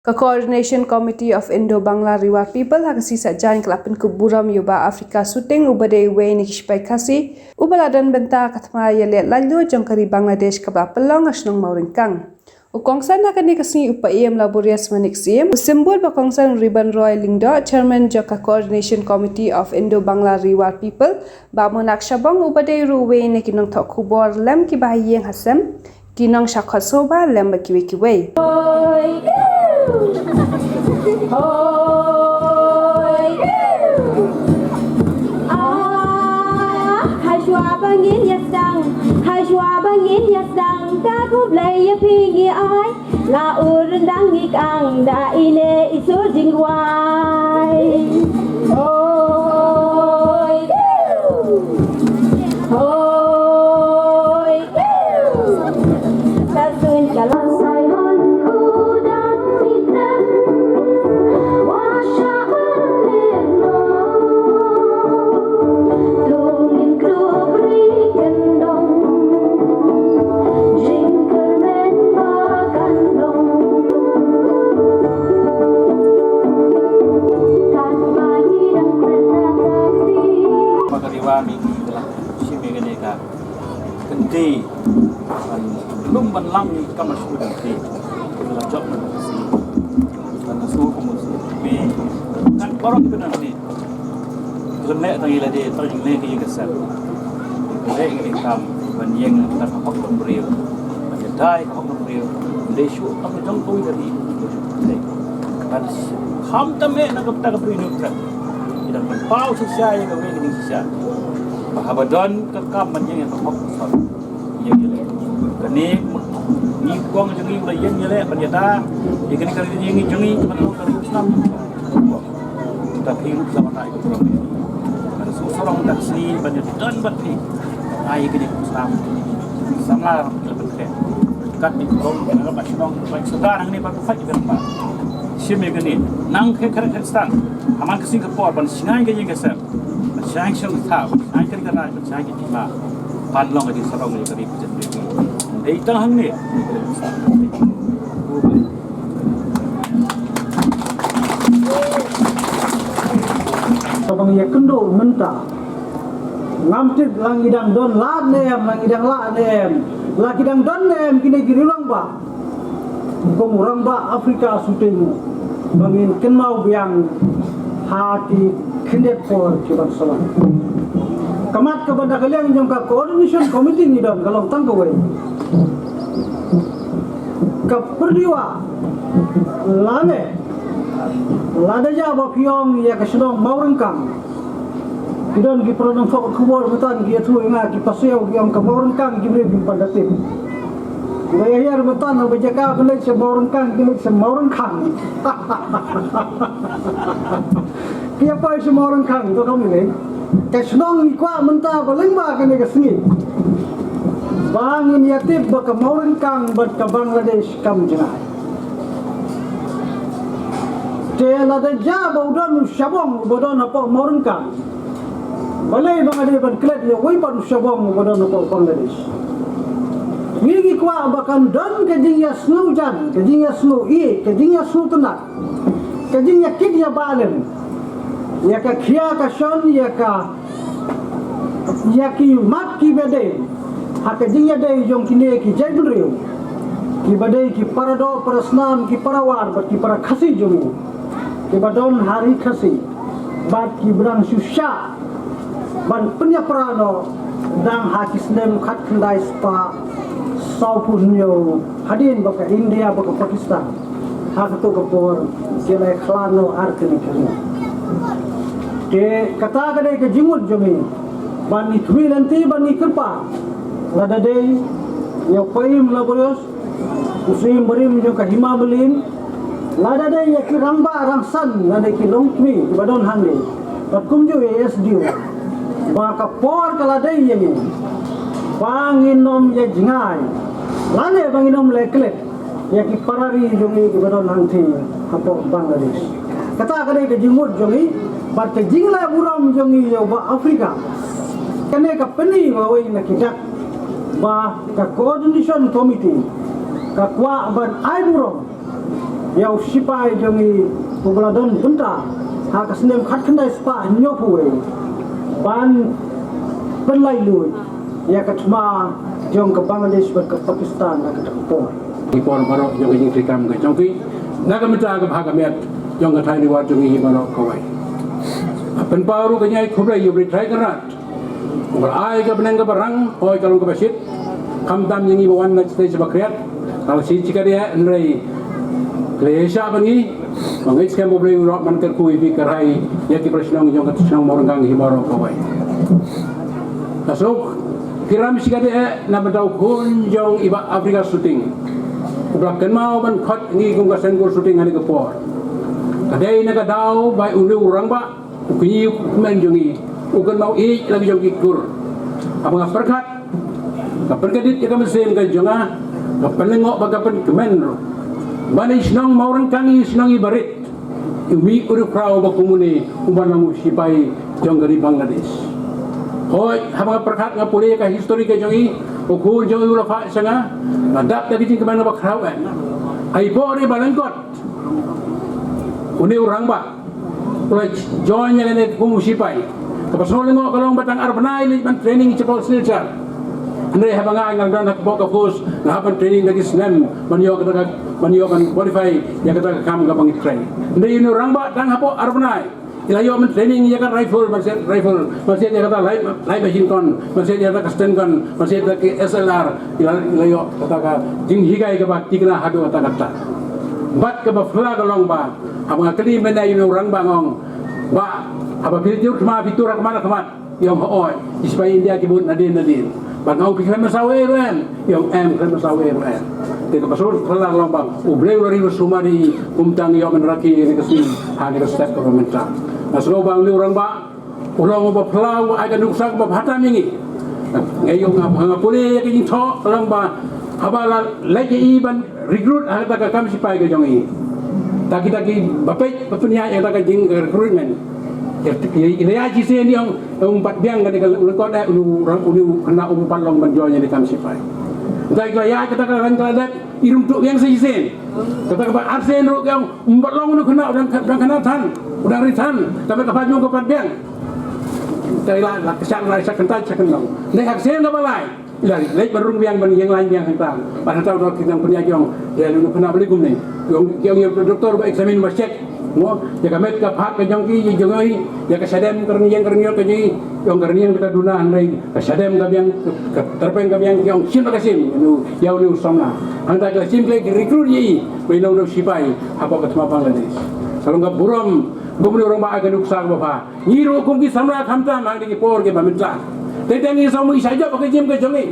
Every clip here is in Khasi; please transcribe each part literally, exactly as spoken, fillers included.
Ka Coordination Committee of Indo-Bangla Riwar People ha ka sngi Saitjaiñ ka la pynkup burom ïa u Bah Africa Suting uba dei uwei na ki shipai Khasi uba la don bynta ka thma ïaleh laitluid jong ka ri Bangladesh kaba la pynlong ha shnong Mawryngkang. U kongsan ha kane ka sngi u Paiem Laborious Manik Syiem, u Symbud ba kongsan u Ribanroy Lyngdoh, Chairman jong ka Coordination Committee of Indo-Bangla Riwar People, Bah Munak Shabong uba dei ruh uwei na ki nongthoh khubor lem kiba ha ïing ha sem, ki nongshah khot sngewbha lem bad kiwei kiwei. Hashwa bangin yasdang, hashwa bangin yasdang, ka kublai ya pingi ai. La urendang ikang da ine isur jingwai. Hoi, hoi, kasun kalan sai hon kudang ikan. Washa leno. Lungin kubri kendong. Ba ka riwa mi ki la shim ïa kane ka kynti ban lum ban lang ïa ka kam shu kynti. Ka la jop na ka si. Kan su ko mu si. Mi kan barok ki na ni. Lem leh tang ïa lade, tang ïa lade ka ïing ka sem. Leh ïa ka kam ban ïeng ka hok ka briew. Ban ïadei ka hok ka briew. Leh shu ka jong ko ïa ka ri. Ban kham tam eh na ka bynta ka briew nukhat. Ïa dang ban paw shisha ïa ka wei ka ding shisha. Ba haba don ka kam ban ïeng ïa ka hok ka sot. Ïa ïa leh. Kane ngi kong jong ngi ba ïeng ïa leh ban ïada. Ïa kane ka ri jong ngi jong ngi ban long ka ri Islam. Ta phi ruh sama ta ïa ka program ni. Ada su sarong ta sini ban ïa don ban phi. Ai kane ka Islam. Sama la ban khe. Kat ni kong na ba shnong ba suka nang ni ba tu fat ïa ba. Shim ïa kane. Nang khe kare kare stang. Aman ka Singapore ban shngai ka ïing ka sem. Ban shngai shong ta. Ban shngai kare kare ban shngai ki ma. Pan long ka di sarong ni ka ri. Dei tang hangne. Ka bang ïa kynduh mynta. Ngam tip la ngi dang don lad ne em, la ngi dang lah ne em. La ki dang don ne em kine ki rangbah. Kum rangbah Africa Suting ba ngin kynmaw biang ha ki khyndiat por ki ban sa wan. Ka mat kaba na ka liang jong ka coordination committee ngi don ka long tang kawei. Ka pyrdiwa lane lada ïa ba phi ong ïa ka shnong Mawryngkang. Ki don ki para nongthoh khubor mynta ki ïathuh ïa nga ki Pasia ki ong ka Mawryngkang ki briew ki pan da tip. Ki ba ïa hiar mynta na ba jaka ba leit sha Mawryngkang ki leit sha Mawryngkang. Ki ïa poi sha Mawryngkang to kam ni. Ka shnong ngi kwah mynta ba lyngba kane ka sngi ba ngin ïa tip ba ka Mawryngkang bad ka Bangladesh kam jngai. Te lada jia ba u don u shabong uba don hapoh Mawryngkang. Balei ba nga dei ban klet ïa uwei pat u shabong uba don hapoh Bangladesh. Ngi ngi kwah ba kan don ka jingïasngewjan, ka jingïasngew ïeit, ka jingïasngewtynnat, ka jingïakit ïabah lem. Ïa ka khia ka shon, ïa ka ïa ki mat ki ba dei ha ka jingïadei jong kine ki jaitbynriew, ki ba dei ki para doh para snam, ki para war bad ki para Khasi jong ngi, ki ba don ha ri Khasi bad ki ba dang shu shah ban pynïapra noh dang ha ki snem khatkhyndai spah sawphew hynñiew hadien ba ka India bad ka Pakistan ha kato ka por ki la ïakhlad noh ar kane ka ri. Te kata ka dei ka jingmut jong ngi ban ngi khmih lynti ban ngi kyrpad. Lada dei ïa u Paiem Laborious, u Syiem barim jong ka Hima Mylliem, lada dei ïa ki rangbah rangsan lada ki longkmie ki ba don hangne, bad kumjuh ïa S D O, ba ka por ka la dei ïa ngi ba ngin ym ïa jngai lane ba ngin ym leh klet ïa ki para ri jong ngi ki ba don hangthie hapoh Bangladesh. Kata ka dei ka jingmut jong ngi bad ka jingleh burom jong ngi ïa u Bah Africa. Kane ka pyni ba wei na ki dak ba ka coordination committee ka kwah ban ai burom ïa u sipai jong ngi uba la don bynta ha ka snem khatkhyndai spah hynñiewphew wei ban pynlait lut ïa ka thma jong ka Bangladesh bad ka Pakistan ha kata ka por. Ki por baroh jong ka jingtrei kam ka jong ki na ka bynta ka bha ka miat jong ka thaiñ Ri War jong ngi baroh kawei. Pynpaw ruh ka jingai khublei ïa u Blei Trai Kynrad uba la ai ka bneng kaba rang, hoi ka long kaba shit, khamtam ïa ngi ba wan na shnong sha ba khriat. Ka la shi shi ka dei hynrei khlei sha ba ngi ba ngi skhem ba U Blei u rok man kyrkhu ïa phi ka rai ïa ki para shnong jong ka shnong Mawryngkang hi baroh kawei. Ka suk kiram shi ka dei na bynta u khun jong i Bah Africa Shooting uba la kynmaw ban khot ngi kum ka seng kur shooting ha kane ka por. Ka dei na ka daw ba une u rangbah u kñi u kmen jong ngi u kynmaw ïeit la ki jong ki kur. Haba nga pyrkhat ka pynkyndiat ïa ka mynsiem ka jong nga, ka pynlyngngoh bad ka pynkmen ruh. Ba na i shnong Mawryngkang i shnong iba rit, u mih u riewkhraw ba kum une uban long u sipai jong ka ri Bangladesh. Hooid, haba nga pyrkhat nga pule ïa ka histori ka jong i, u khun jong i u la phah sha nga, nga dap da ka jingkmen kaba khraw eh. Ha i por iba lyngkot une u rangbah u la join ïa kane kum u sipai. Kaba sngewlyngngoh ka long ba tang ar bnai leit ban training shapoh Silchar. Hynrei haba nga, nga don ha kpoh ka force, nga hap ban training da ki snem ban ïoh kata ka, ban ïoh ban qualify ïa kata ka kam kaba ngi trei. Hynrei une u rangbah tang hapoh ar bnai i la ïoh ban training ïa ka rifle, ban siat rifle, ban siat ïa kata light, light machine gun, ban siat ïa kata ka Sten gun, ban siat ïa ka S L R, i la, i la ïoh kata ka jinghikai kaba tikna haduh katta katta. Bad kaba phylla ka long ba haba nga kylli mynne ïa une u rangbah nga ong, "Bah, haba phi ju thma phi tur ha khmat ha khmat?" I ong, "Hooid, ki sipai India ki bud nadien nadien." Bad nga ong, "Phi khlem mynsaw ei ruh em?" I ong, "Em, khlem mynsaw ei ruh em." Te kaba shu phylla ka long ba U Blei u la ri u sumar ïa i, kumta ngi ïoh ban rakhe ïa kane ka sngi ha kane ka step kaba mynta. Nga sngew ba une u rangbah u long uba phylla, uba ai ka nuksa kaba bha tam ïa ngi. Nga ïoh, nga, nga pule ïa ka jingthoh ka long ba haba la leit ïa i ban recruit ha kata ka kam sipai ka jong i, ta kita kiba peit ba pynïaid ïa kata ka jing, eh, recruitment, ïa, ïa, ïa, ïa shisien i ong, ong pat biang kane ka lyngkot eh, une u rangbah, une u khynnah um pat long ban join ïa ka kam sipai. Te ki la ïaid kata ka rang ka la dep, i rung tuh biang sa shisien. Kata kaba arsien ruh ki ong, um pat long une u khynnah, u dang, u dang khynnah than, u dang ri than. Kaba kaba jong ka pat biang. Te la, la kyrshan, la shah kyntait shah kyndong. Te ha ka sien kaba lai, i la leit ban rung biang, ban ïeng lain biang hangta. Bad hangta ki nang pynïaid ki ong, ïa une u khynnah balei kumne. Ki ong, ki ong ïa u doktor ba examine ba check. Mo, ïa ka met ka phad ka jong ki, ïa jong i, ïa ka shadem ka rynïeng ka rynïeng ka jong i, ïa ka rynïeng ka duna hynrei ka shadem ka biang, ka, ka tyrpeng ka biang, ki ong shim ka shim, ïa une u, ïa une u samla. Hangta ki la shim ki la recruit ïa i ba i long u sipai hapoh ka thma Bangladesh. Ka long ka burom ba une u rangbah ai ka nuksa kaba bha. Ngi ruh kum ki samla khamtam ha kine ki por kiba mynta. Te tang ngi sngewsih sha jop ka jingim ka jong ngi.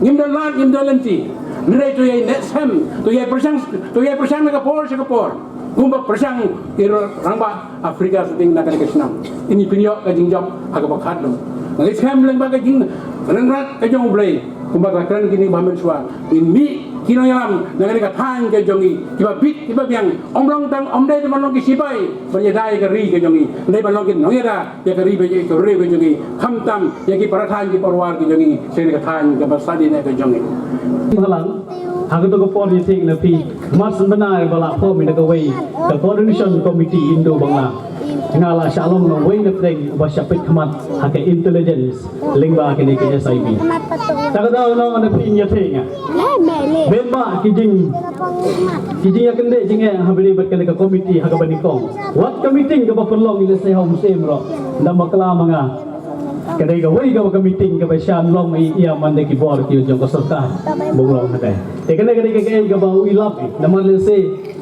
Ngim don lad, ngim don lynti. Hynrei to ïai neh sem, to ïai pyrshang, to ïai pyrshang na ka por sha ka por. Kumba pyrshang ki rangbah Africa Shooting na kane ka shnong. Ngin pynïoh ka jingjop ha kaba khadduh. Ngi skhem lyngba ka jingryngkat ka jong U Blei. Kumba ka kren kine ba mynshuwa. Ngin mih ki nongïalam na kane ka thaiñ ka jong ngi. Kiba bit, kiba biang. Ym long tang, ym dei tang ban long ki sipai ban ïada ïa ka ri ka jong ngi. Hynrei ban long ki nongïada ïa ka ri, ïa ka ri ka jong ngi. Khamtam ïa ki para thaiñ ki para war ki jong ngi. Sha kane ka thaiñ kaba sadi ne ka jong ngi. Bhalang, ha kato ka por ïa thik na phi, Mars Bnai ba la form ïa kawei ka coordination committee Indo Bangla. Nga la shah long na uwei na pdeng uba shah peit khmat ha ka intelligence lyngba kane ka S I B. Ta ka daw na phi ïa thik nga. Bad ba ki jing, ki jingïakynduh jingeh ha bynta bad kane ka committee ha kaba nyngkong. Wat ka meeting kaba pynlong ïa lehse ha u mynsiem ruh. Nda bakla ma nga. Ka dei kawei kaba ka meeting kaba shan long ïa man da ki bor ki jong ka sorkar. Bym long ha dei. Te kane ka dei ka kaei kaba u i lap i. Namar lehse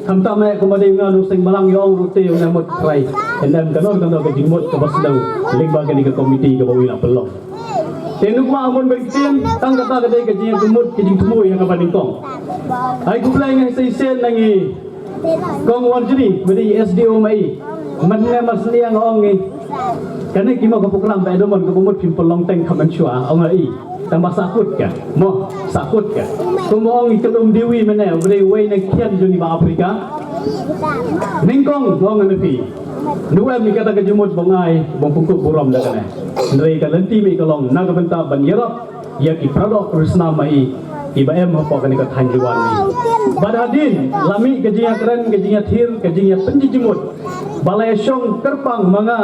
khamtam eh kumba dei nga u Seng Balang ïa ong ruh te u ne mut trai. Em, kano kano ka jingmut kaba sdang lyngba kane ka committee kaba u i la pynlong. Te nuk ma amon ba ktien tang kata ka dei ka jingmut ka jingthmu ïa kaba nyngkong. Ai khublei nga sa shisien na ngi Kong Warjri, ba dei S D O ma i. Mynne mar sniang ong i. Kane ki mo ka program ba e da mon kaba mut phim pynlong teng ka mynshuwa ong i. Tang ba sahkut ka. Mo, sahkut ka. Kumba ong i ka lum diwi mynne, ba dei wei na khian jong i ba Afrika. Nyngkong ong na phi. Nu em i kata ka jingmut ba ngai, ba pynkup burom da kane. Hynrei ka lynti ma i ka long, na ka bynta ban ïarap ïa ki para doh para snam ma i. kiba em hapoh kane ka thaiñ Jowai. Bad hadien la mih ka jingïakren, ka jingïathir, ka jingïapynjingmut, ba la ïashong kyrpang ma nga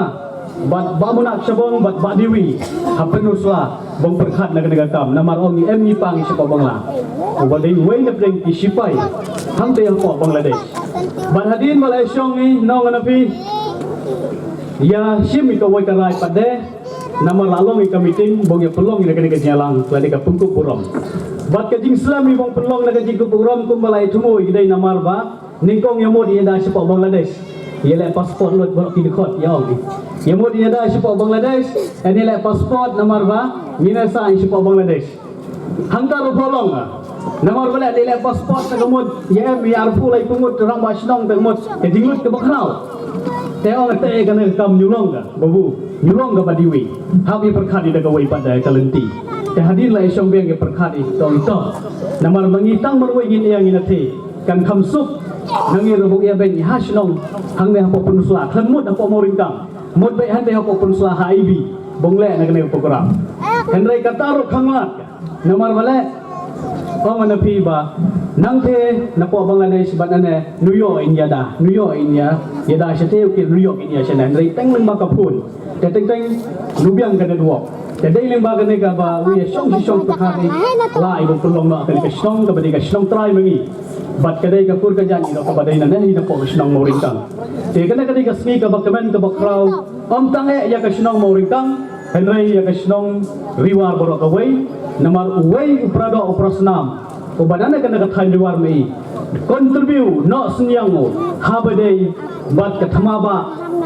bad Bah Munak Shabong bad Bah Dewi ha Pynursla ba ong pyrkhat na kane ka kam, namar ong ngi em ngi pang shapoh Bangla, uba dei uwei na pdeng ki shipai hangtei hapoh Bangladesh. Bad hadien ba la ïashong ngi, nong na phi, ïa shim ïa kawei ka rai pat de, namar la long ïa ka meeting ba ong ïa pynlong ïa kane ka jingïalang lane ka pynkup burom. Bad ka jingslem ïa ba ong pynlong na ka jingkup burom kumba la ïathuh ïa ki dei namar ba nyngkong ïa mut ïa da shapoh Bangladesh, ïa leh passport lut baroh ki dkhot ïa ong. Ïa mut ïa da shapoh Bangladesh, ïa leh passport namar ba ngin ïa sa ïa shapoh Bangladesh. Hangta ruh pholong ah. Namar ba leh leh passport ta ka mut ïa em ïa arphew lai pyngut rangbah shnong ta ka mut ka jinglut kaba khraw. Te ong te kane ka kam nyulong ka babu, nyulong ka ba diwi. Hap ïa pyrkhat ïa da kawei pat da ka lynti. Te hadien la ïashong biang ïa pyrkhat ïa tong ito. Namar ba ngi tang marwei ngin ïa ngin athe kan kham suk. Nang ïa ruh ïa beng ïa ha shnong hangne hapoh Pynursla khlem mut hapoh Mawryngkang. Mut bad hangtei hapoh Pynursla ha I B ba ong leh na kane ka program. Hynrei kata ruh khang lad. Namar ba leh ong na phi ba nangtei napoh Bangladesh bad nane New York in ïa da, New York in ïa, ïa da shatei u ki New York in ïa shane. Hynrei teng lyngba ka phone, te teng teng nu biang ka network. Te dei lyngba kane kaba u ïa shong shi shong pyrkhat ni la i ba pynlong noh kane ka shnong kaba dei ka shnong trai ma ngi. Bad ka dei ka kur ka jaiñ ïa kaba dei nane ïa napoh ka shnong Mawryngkang. Te kane ka dei ka sngi kaba kmen kaba khraw. Ym tang eh ïa ka shnong Mawryngkang, hynrei ïa ka shnong Riwar baroh kawei, namar uwei u paradoh u parasnam uba nane kane ka thaiñ Riwar mei contribute noh synñiang u haba dei bad ka thma ba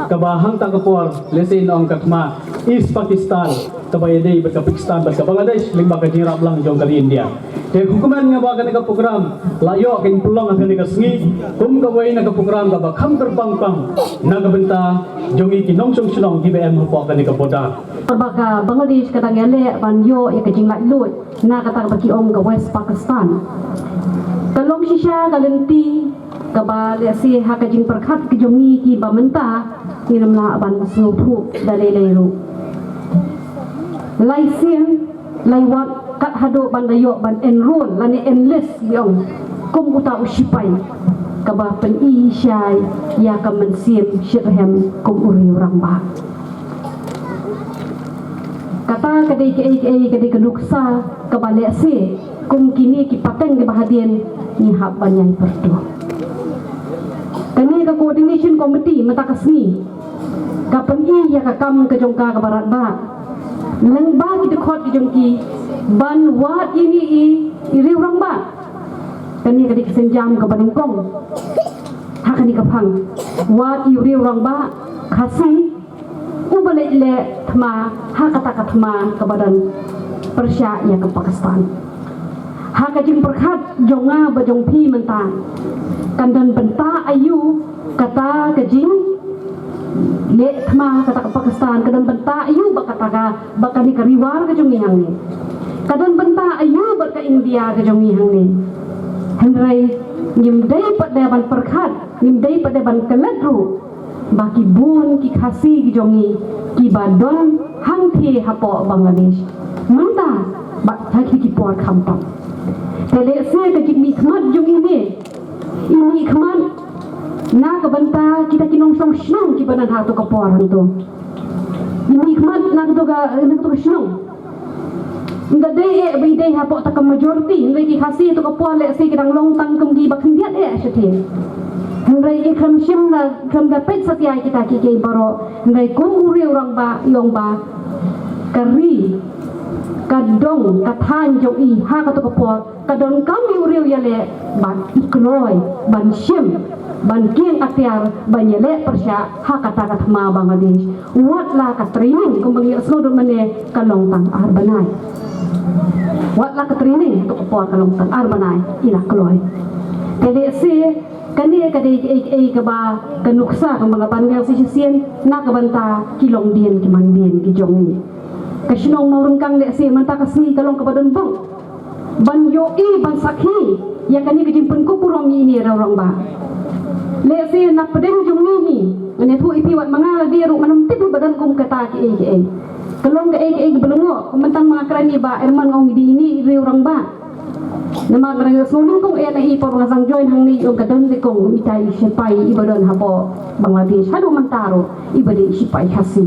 kaba hangta ka por lehse in ong ka thma East Pakistan, kaba ïadei bad ka Pakistan bad ka Bangladesh lyngba ka jingrap lang jong ka ri India. Te hukum nga ba kane ka program la ïoh kin pynlong ha kane ka sngi kum kawei na ka program kaba kham kyrpang pang na ka bynta jong ngi ki nongshong shnong kiba em hapoh kane ka border. Ba ka Bangladesh ka dang ïaleh ban ïoh ïa ka jinglaitluid na kata kaba ki ong ka West Pakistan. Ka long shisha ka lynti kaba lehse ha ka jingpyrkhat ka jong ngi kiba mynta ngin ym lah ban sngewthuh da lei lei ruh. Lai sien lai wat kat haduh ban da ïoh ban enroll lane enlist biang kum uta u shipai kaba pyni shai ïa ka mynsiem shitrhem kum u riew rangbah. Kata ka dei kaei kaei ka dei ka nuksa kaba lehse kum kine ki pateng kiba hadien ngi hap ban ïai pyrto. Kane ka coordination committee mynta ka sngi ka pyni ïa ka kam ka jong ka kaba radbah lyngba ki dkhot ki jong ki ban wad ïa ngi i, i riew rangbah. Kane ka dei ka sienjam kaba nyngkong ha kane ka phang, wad i riew rangbah Khasi uba leh leh thma ha kata ka thma kaba don pyrshah ïa ka Pakistan. Ha ka jingpyrkhat jong nga bad jong phi mynta, kan don bynta aïu kata ka jingleh thma kata ka Pakistan, ka don bynta aïu bad kata ka, bad kane ka Riwar ka jong ngi hangne? Ka don bynta aïu bad ka India ka jong ngi hangne? Hynrei ngim dei pat de ban pyrkhat, ngim dei pat de ban klet ruh ba ki bun ki Khasi ki jong ngi kiba don hangtei hapoh Bangladesh mynta bad ha ki por khamtam. Te lehse ka jingmihkhmat jong ngi ne i mihkhmat na ka bynta kita ki nongshong shnong kiba don ha kato ka por hangto. I mihkhmat na kato ka, na kato ka shnong. Ynda dei eh ba i dei hapoh ta ka majority, hynrei ki Khasi hato ka por lehse ki dang long tang kum kiba khyndiat eh shatei. Hynrei i khlem shim da, khlem da peit satia kita kiei kiei baroh. Hynrei kum u riew rangbah i ong ba ka ri, ka dong, ka thaiñ jong i ha kato ka por ka donkam ïa u riew ïaleh bad i kloi ban shim ban kieng atiar ban ïaleh pyrshah ha kata ka thma Bangladesh. Wat la ka training kumba ngi ïohsngew dut mynne ka long tang ar bnai. Wat la ka training hato ka por ka long tang ar bnai i la kloi. Te lehse kane ka dei kaei kaei kaba ka nuksa kumba nga ban biang sa shisien na ka bynta ki longdien ki mandien ki jong ngi. Ka shnong Mawryngkang lehse mynta ka sngi ka long kaba don bok ban ïohi ban sakhi ïa kane ka jingpynkup burom ïa ine i riew rangbah. Lehse na pdeng jong ngi hi, ngan ïathuh ïa phi wat ma nga lade ruh ngan ym tip ba don kum kata kiei kiei. Ka long kaei kaei kaba lyngngoh, kum mynta ma nga kren ïa Bah Herman, nga ong i dei ine i riew rangbah. Namar ba nga sngew nyngkong eh na i por ba nga sdang join hangne, i ong ka don de kong itai i shipai iba don hapoh Bangladesh haduh mynta ruh iba dei i shipai Khasi.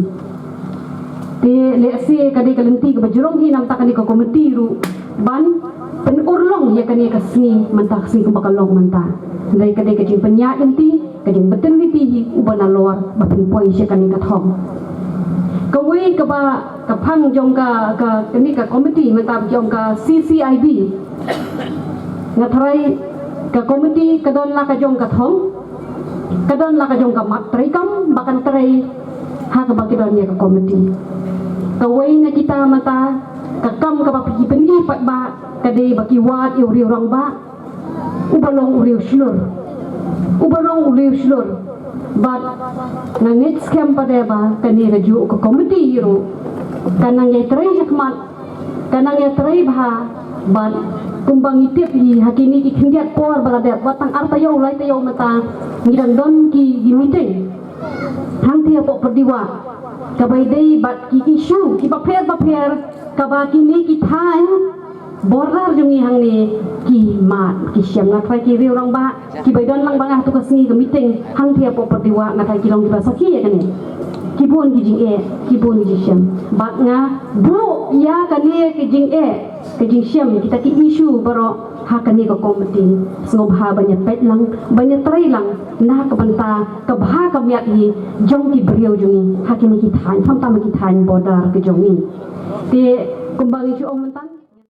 Te lehse ka dei ka lynti kaba jrong hi namar kane ka komiti ruh ban pynurlong ïa kane ka sngi mynta ka sngi kumba ka long mynta. Dei ka dei ka jingpynïaid lynti, ka jingpynbeit lynti hi uba nalor ba pynpoi sha kane ka thong. Kawei kaba ka phang jong ka, ka kane ka komiti mynta ba ki ong ka C C I B. Nga tharai ka komiti ka don la ka jong ka thong, ka don la ka jong ka mat treikam ba kan trei ha kaba ki don ïa ka komiti. Kawei na kita mynta ka kam kaba ki pyni pat ba ka dei ba ki wad ïa u riew rangbah uba long u riew shlur, uba long u riew shlur. Bad nga ngeit skhem pat de ba kane ka juh ka komiti ruh ka nang ïai trei shakhmat, ka nang ïai trei bha. Bad kumba ngi tip hi ha kine ki khyndiat por ba la dep, wat tang ar taïew lai taïew mynta ngi dang don ki, ki meeting hangtei hapoh Pyrdiwah kaba ïadei bad ki issue kiba pher ba pher kaba kine ki thaiñ border jong ngi hangne ki mad ki shem. Nga tharai ki riew rangbah kiba don lang ba nga ha tu ka sngi ka meeting hangtei hapoh Pyrdiwah, nga tharai ki long kiba sakhi ïa kane. Ki bun ki jingeh, ki bun ki jingshem. Bad nga buh ïa kane ki jingeh, ki jingshem, kita ki issue baroh ha kane ka komiti. Sngewbha ban ïa peit lang, ban ïa trei lang na ka bynta ka bha ka miat hi jong ki briew jong ngi ha kine ki thaiñ, khamtam ki thaiñ border ki jong ngi. Te kumba ngi shu ong mynta